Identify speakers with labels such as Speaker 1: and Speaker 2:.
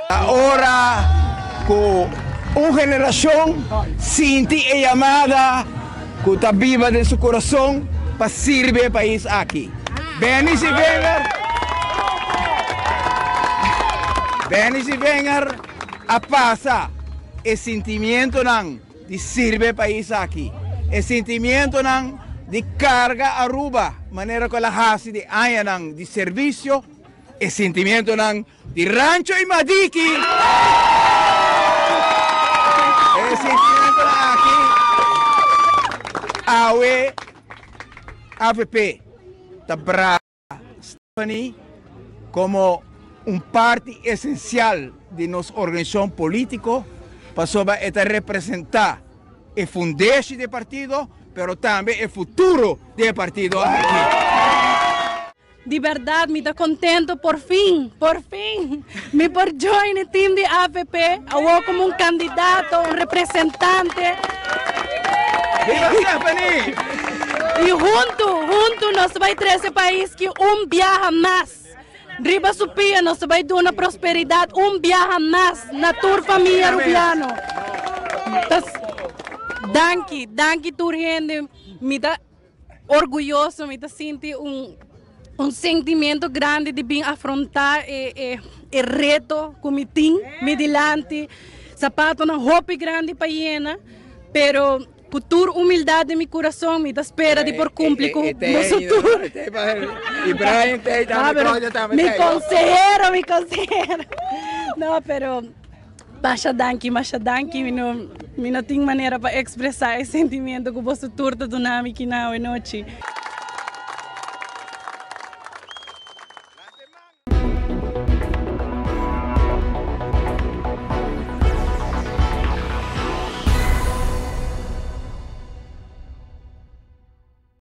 Speaker 1: Ta ora ku un generashon sinti e yamada ku ta biba den su kurason pa sirbi e pais aki. Benny Sievinger Benny Sievinger a pasa e sintimientonan di sirbi e pais aki, e sintimientonan di karga Aruba manera ku el a hasi di añanan di servisio, e sintimientonan Di Rancho y Madiki. E sentimientonan aki awe avp ta brasa Stephanie como un parti esencial di nos organisacion politico pasobra e ta representa e fundeshi di e partido pero tambe e futuro di e partido aki.
Speaker 2: Di berdad mi ta contento por fin, por fin mi por join e team di avp awo como un candidato, un representante.
Speaker 1: Viva Stephanie!
Speaker 2: Y hunto, hunto nos ta bay trece pais ki un biaha mas riba su pia, nos ta bay duna prosperidad un biaha mas na tur famia Rubiano. Danki, danki tur hende, mi ta. Orguyoso mi ta sinti un un sentimiento grandi di bin afronta e e e reto ku mi tin mi dilanti. Zapatonan hopi grandi pa yena, pero ku tur humildad den mi kurason mi ta spera di por kumpli ku boso tur. Mi konsehero, mi konsehero. No, pero. Masha danki, masha danki. Mi no, mi no tin manera pa expresa e sentimiento cu boso tur ta duna mi kina awe nochi.